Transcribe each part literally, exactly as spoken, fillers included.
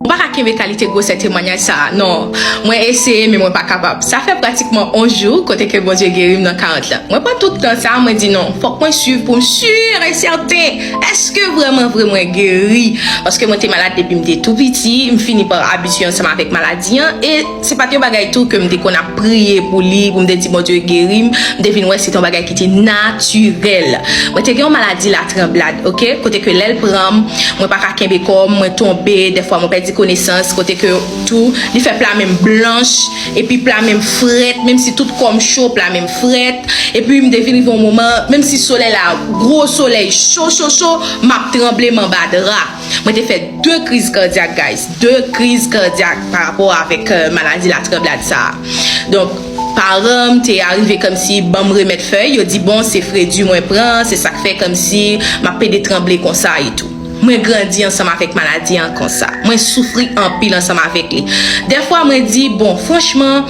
Ou pa ka kenbe kalite gwosè temwanyaj sa a, non. Mwen eseye, men mwen pa kapab. Sa fè pratikman yon jou, kote ke Bondye geri m nan karant lan. Mwen pran tout tan sa, mwen di non, fòk mwen swiv pou m si e sèten. Èske vrèman vre mwen geri? Paske mwen te malad depi m te tou piti, m fini pa abitye ansanm avèk maladi an, e se pa t yon bagay tou ke m te konn ap priye pou li, pou m te di Bondye geri m, m te vin wè se te yon bagay ki te natirèl. Mwen te gen yon maladi latranblad, oke? Kote ke lè l pran m, mwen pa ka kenbe kò m, mwen tonbe, dèfwa mwen pèdi konesans, kote ke tou, li fè pla men m blanch, epi pla men m frèt, menm si tout kò m cho, pla men m frèt, epi m te vin rive yon moman, menm si solèy la, gwo solèy, cho, cho, cho, m ap tranble, m anba dra. Mwen te fè de kriz kadyak, guys, de kriz kadyak pa rapò avèk, euh, maladi latranblad sa a. Donk, paran m te arive kòmsi ban m remèd fèy, yo di, bon, se fredi mwen pran, se sa k fè kòmsi m ap pede tranble konsa e tou. Mwen grandi ansanm avèk maladi an konsa. Mwen soufri anpil ansanm avèk li. Dèfwa mwen di, bon, franchman,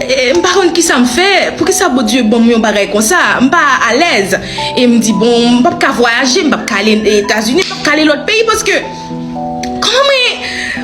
e, m pa konn kisa m fè. Poukisa Bondye ban m yon bagay konsa? M pa alèz. E m di, bon, m p ap ka vwayaje, m p ap ka ale Etazini, m p ap ka ale lòt peyi, paske kòman mwen,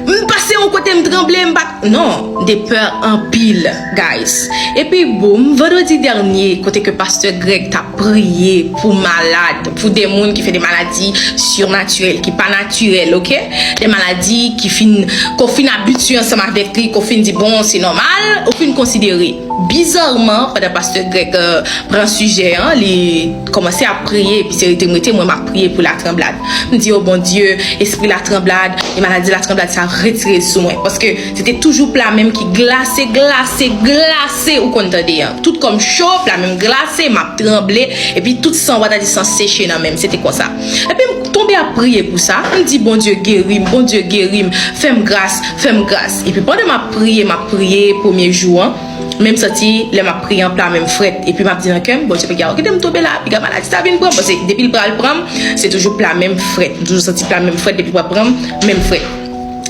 m pase yon kote, m tranble, m pa, non, de pè anpil, guys. Epi, boum, vandredi dènye, kote ke pastè Greg t ap priye pou malad, pou de moun ki fè de maladi sirnatirèl, ki pa natirèl, oke? De maladi ki fin, ke w fin abitye ansanm avèk li, ke w fin di, bon, se nòmal, ou fin konsidere. Bizarman, pandan pastè Greg, euh, pran sijè an, li kòmanse ap priye, epi se rete m rete, mwen m ap priye pou latranblad. M di, o Bondye, espri latranblad, e maladi latranblad sa retire l sou mwen. Paske se te toujou pla men m ki glase, glase, glase, ou konn tande an. Tout kò m cho, pla men m glase, m ap tranble, epi tout san, w ta di san seche nan men m, se te konsa. Epi m tonbe ap priye pou sa, m di, Bondye geri m, Bondye geri m, fè m gras, fè m gras. Epi pandan m ap priye, m ap priye premye jou an, men m santi lè m ap priye an pla men m frèt. Epi m ap di nan kè m, Bondye, piga, kite m tonbe la, piga maladi sa vin pran m. Paske depi l pral pran m, se toujou pla men m frèt. M toujou santi pla men m frèt, depi l pral pran m, men m frèt.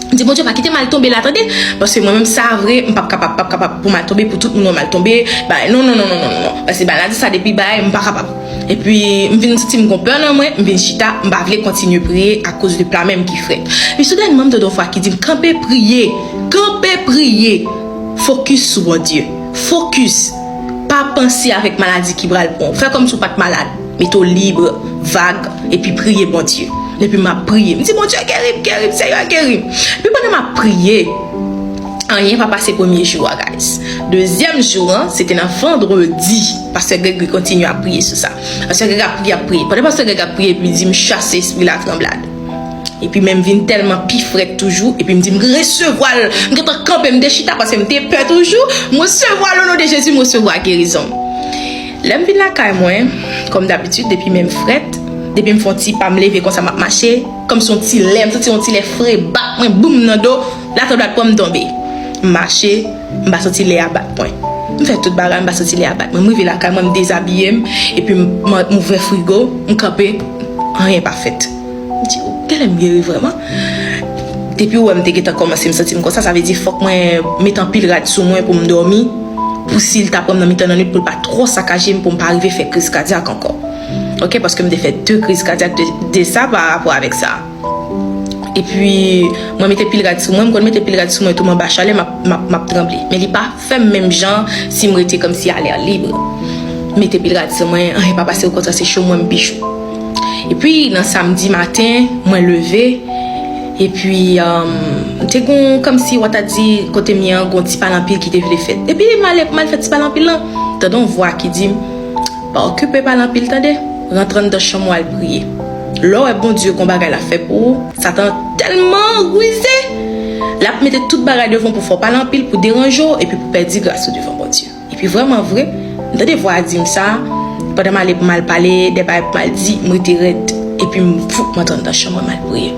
M di, Bondye, pa kite m al tonbe la, tande. Paske mwen menm sa vre, m p ap kapab, p ap kapab pou m al tonbe, pou tout moun wè m al tonbe. Bay, non, non, non. Paske maladi sa depi bay, m pa kapab. Epi, m vin santi m gon pè nan mwen, m vin chita, m pa vle kontinye priye akoz de pla men m ki frèt. Epi soudènman, m tande yon vwa ki di m, kanpe priye, kanpe priye. Fokis sou Bondye. Fokis. Pa panse avèk maladi ki pral pran w. Fè kòmsi w pa t malad. Mete w lib, vag, epi priye Bondye. Epi m ap priye. M di, Bondye, geri m, geri m, Senyè, geri m. Epi pandan m ap priye, anyen pa pase premye jou a, guys. Dezyèm jou an, se te nan vandredi. Pastè Gregory kontinye ap priye sou sa. Pastè Gregory ap priye, ap priye. Pandan pastè Gregory ap priye, epi li di m chase espri latranblad. Epi men m vin tèlman pi frèt toujou, epi m di m resevwa l. M gentan kanpe, m te chita paske m te pè toujou. M resevwa l o non de Jezi, m resevwa gerizon. Lè m vin lakay mwen, kòm dabitid, depi men m frèt, depi m fè yon ti pa m leve konsa m ap mache, kòmsi yon ti lè, m santi yon ti lè fre bat mwen, boum, nan do, latranblad pran m tonbe. M mache, m pa santi lè a bat mwen. M fè tout bagay, m pa santi lè a bat mwen. M rive lakay mwen, m dezabiye m, epi m, m, m ouvè frigo, m kanpe, anyen pa fèt. M di, "O, genlè m geri vrèman?" Depi ou wè m te gentan kòmanse m santi m konsa, sa vle di fòk mwen met anpil rad sou mwen pou m dòmi, pou si l ta pran m nan mitan lannwit, pou l pa twò sakaje m, pou m pa rive fè kriz kadyak ankò. Oke, paske m te fè de kriz kadyak de, de sa pa rapò avèk sa. Epi, mwen mete pil rad sou mwen, m konn mete pil rad sou mwen tou, m anba chalè, m ap, m ap, m ap tranble. Men li pa fè m menm jan si m rete kòmsi alè lib. M mete pil rad sou mwen, anyen pa pase, okontrè, se cho mwen m pi cho. Epi, nan samdi maten, mwen leve, epi, um, m te gon, kòmsi, w ta di, kote m ye an, gon ti pale anpil ki te vle fèt. Epi, m ale, m al fè ti pale anpil lan, tande yon vwa ki di m, pa okipe pale anpil, tande. Rantre anndan chanm ou al priye. Lè w wè Bondye gon bagay l ap fè pou ou, Satan tèlman rize, l ap mete tout bagay devan w pou fè w pale anpil, pou deranje w, epi pou pèdi gras ou devan Bondye. Epi vrèman vre, m tande vwa a di m sa, pandan m ale pou m al pale, de bagay pou m al di, m rete rèd, epi m fou, m antre anndan chanm mwen, m al priye.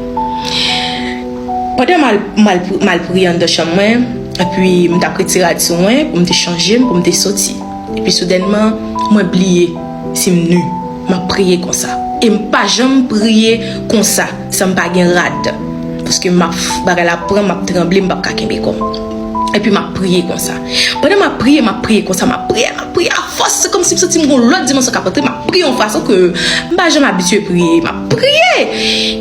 Pandan m al, m al pri-, m al priye anndan chanm mwen, epi m t ap retire rad sou mwen, pou m te chanje m, pou m te soti. Epi soudènman, mwen bliye si m ni. M ap priye konsa. E m pa janm priye konsa, san m pa gen rad. Paske m ap, bagay la pran, m ap tranble, m p ap ka kenbe kò m. Epi m ap priye konsa. Pandan m ap priye, m ap priye konsa, m ap priye, m ap priye a fòs, se kòmsi m santi m gon lòt dimansyon k ap antre, m ap priye yon fason ke m pa janm abitye priye, m ap priye.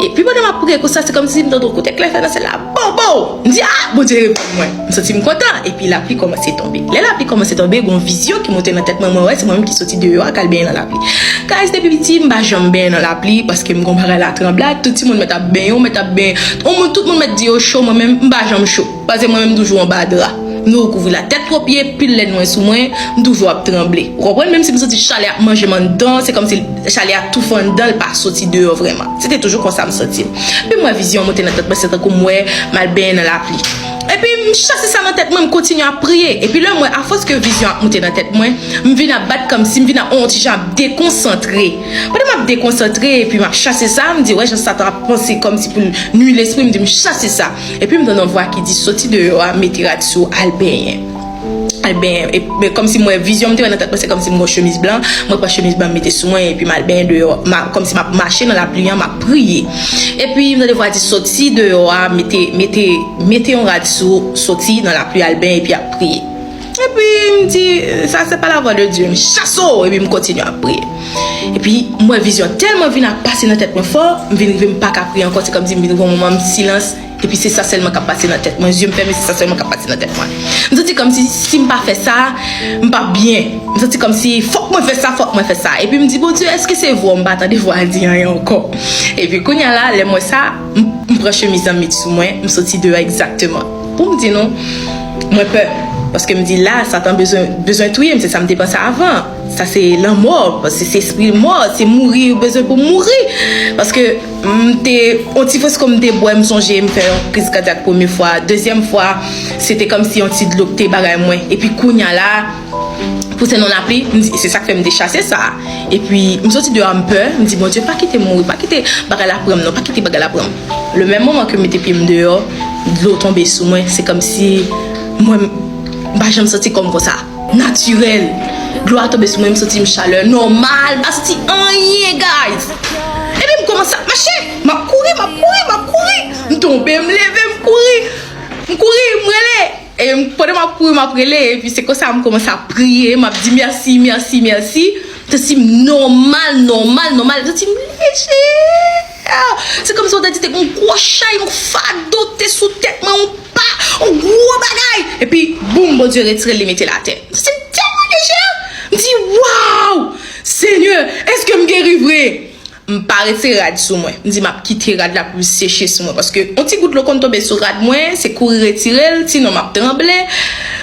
Epi pandan m ap priye konsa, se kòmsi m tande yon kout eklè fè nan syèl la, bow, bow! M di, ah, Bondye reponn mwen. M santi m kontan. Epi lapli kòmanse tonbe. Lè lapli kòmanse tonbe, gon vizyon ki monte nan tèt mwen, mwen wè se mwen menm ki soti deyò a k al benyen nan lapli. Guys, depi piti, m pa janm benyen nan lapli, paske m gon bagay latranblad, tout timoun mèt ap benyen, ou mèt ap benyen. On moun, tout moun mèt di yo cho, mwen menm, m pa janm cho. Paske mwen menm m toujou anba dra. M toujou kouvri la tèt twò pye, pil lèn mwen sou mwen, m toujou ap tranble. Ou konprann? Menm si m santi chalè ap manje m anndan, se kòmsi chalè a toufe anndan, l pa soti deyò vrèman. Se te toujou konsa m santi m. Epi m wè vizyon an monte nan tèt mwen, se tankou m wè m al benyen nan lapli. Epi m chase sa nan tèt mwen, m kontinye ap priye. Epi lè m wè, afòs ke vizyon ap monte nan tèt mwen, m vin ap bat kòmsi m vin ap on ti jan ap dekonsantre. Pandan m ap dekonsantre, epi m ap chase sa, m di, wè, jan Satan ap panse kòmsi pou l nwi lespri m, m di, m chase sa. Epi m tande yon vwa ki di, soti deyò a, mete rad sou, al benyen. Al benyen. E, men kòmsi m wè vizyon m te wè nan tèt mwen, se kòmsi m gon chemiz blan, mwen pran chemiz blan m mete sou mwen, epi m al benyen deyò, m a- kòmsi m ap mache nan lapli an, m ap priye. Epi m tande vwa di, soti deyò a, mete, mete, mete yon rad sou, soti nan lapli, al benyen, epi ap priye. Epi m di, sa se pa la vwa de Dye, m chase w, epi m kontinye ap priye. Epi m wè vizyon tèlman vin ap pase nan tèt mwen fò, m vin rive m pa ka priye ankò, se kòmsi m vin rive yon moman m silans, epi se sa sèlman k ap pase nan tèt mwen, zye m fèmen, se sa sèlman k ap pase nan tèt mwen. M santi kòmsi si m pa fè sa, m p ap byen. M santi kòmsi fòk mwen fè sa, fòk mwen fè sa. Epi m di, Bondye, èske se vwa m pa tande vwa a di anyen ankò? Epi kounye a la, lè m wè sa, m, m pran chemiz lan m met sou mwen, m soti deyò egzakteman. Pou m di nou, mwen pè. Paske m di la, Satan bezwen, bezwen touye m, se sa m te panse avan. Sa se lanmò, paske se espri mò, se mouri, yo bezwen pou mouri. Paske m te, on ti fwes kòm m te bwè, m sonje m fè yon kriz kadyak premye fwa. Dezyèm fwa, se te kòmsi yon ti dlo k te bagay mwen. Epi kounye a la, pouse nan lapli, m di, se sa k fè m te chase sa. Epi, m soti deyò a, m pè, m di, Bondye, pa kite m mouri, pa kite bagay la pran m non, pa kite bagay la pran m. Le menm moman ke m mete pye m deyò, dlo tonbe sou mwen, se kòmsi mwen, m pa janm santi kò m konsa. Natirèl. Dlo a tonbe sou mwen, m santi m chalè nòmal, m pa santi anyen, guys. Epi m kòmanse ap mache, m ap kouri, m ap kouri, m ap kouri. M tonbe, m leve, m kouri. M kouri, m rele. E m- pandan m ap kouri, m ap rele, epi se konsa m kòmanse ap priye, m ap di mèsi, mèsi, mèsi. M santi m nòmal, nòmal, nòmal. M santi m lejè. Se kòmsi w ta di te gen yon gwo chay, yon fado te sou tèt mwen, yon pa, yon gwo bagay. Epi, boum, Bondye retire l, li mete l atè. M santi m tèlman lejè. M di, waw! Senyè, èske m geri vre? M pa retire rad sou mwen. M di, m ap kite rad la pou l seche sou mwen. Paske yon ti gout dlo konn tonbe sou rad mwen, se kouri retire l, sinon m ap tranble.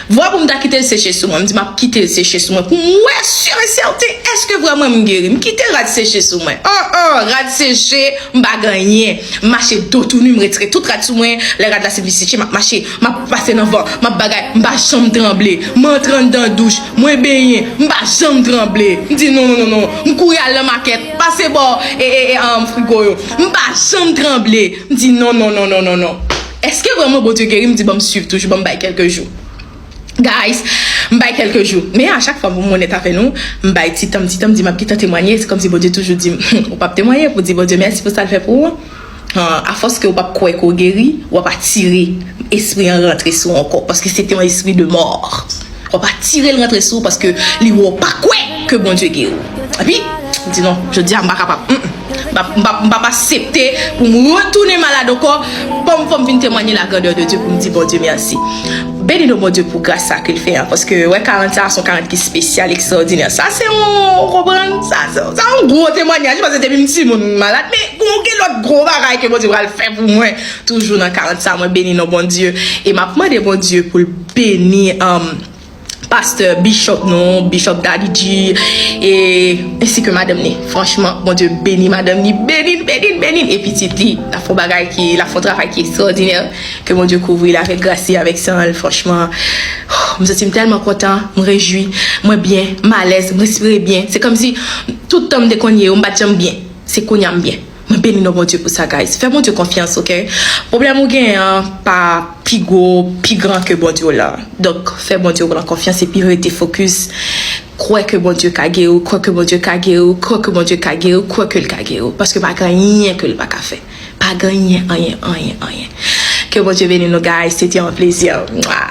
Vwa pou m ta kite l seche sou mwen. M di, m ap kite l seche sou mwen pou m wè si e sèten èske vrèman m geri. M kite rad seche sou mwen. Oh, oh, rad seche, m pa gen anyen. M mache do tounen, m retire tout rad sou mwen. Lè rad la se vin seche, m ap mache, m ap pase nan van, m ap bagay, m pa janm tranble. M antre anndan douch, mwen benyen, m pa janm tranble. M di non, non, non, non. M kouri al nan makèt, pase bò e, e, e, um, frigo yo. M pa janm tranble. M di non, non, non, non, non, non. Èske vrèman Bondye geri? M di ban m swiv toujou, ban m bay kèlke jou. Guys, m bay kèlke jou. Men a chak fwa pou m onèt avè nou, m bay ti tan, ti tan, m di m ap gentan temwanye. Se kòmsi Bondye toujou di m, ou p ap temwanye pou di Bondye mèsi pou sa l fè pou ou an. Ah, afòs ke w p ap kwè ke w geri, w ap atire espri an rantre sou w ankò. Paske se te yon espri de mò. W ap atire l rantre sou w paske li wè w pa kwè ke Bondye geri w. Epi, m di non, jodi a m pa kapab. Mm, mm. M p ap, m p ap, m p ap aksepte pou m retounen malad ankò. Ban m, fò m vin temwanye la grandeur de Dieu pou m di Bondye mèsi. Beni non Bondye pou gras sa ke l fè an, paske wè karant sa a se yon karant ki espesyal, ekstraòdinè. Sa se yon, ou konprann? Sa se, sa yon gwo temwanyaj, paske depi m timoun m malad, men gon gen lòt gwo bagay ke Bondye pral fè pou mwen. Toujou nan karant sa, mwen beni non Bondye. E m ap mande Bondye pou l beni, um, pastè, bishop nou, bishop Daddy G, e, ensi ke madanm ni. Franchman, Bondye beni madanm ni, beni l, beni l, beni l. E pitit li, l ap fè yon bagay ki, l ap fè yon travay ki ekstraòdinè. Ke Bondye kouvri l avèk gras li, avèk san l. Franchman, m santi m tèlman kontan, m rejwi, mwen byen, m alèz, m respire byen. Se kòmsi tout tan m te konn ye yo, m pa t janm byen. Se kounye a m byen. Mwen beni non Bondye pou sa, guys. Fè Bondye konfyans, oke? Pwoblèm ou genyen an pa pi gwo, pi gran ke Bondye w lan. Donk, fè Bondye w lan konfyans epi rete fokis. Kwè ke Bondye ka geri w, kwè ke Bondye ka geri w, kwè ke Bondye ka geri w, kwè ke l ka geri w. Paske pa gen anyen ke l pa ka fè. Pa gen anyen, anyen, anyen, anyen. Ke Bondye beni nou, guys. Se te yon plezi. Mwa.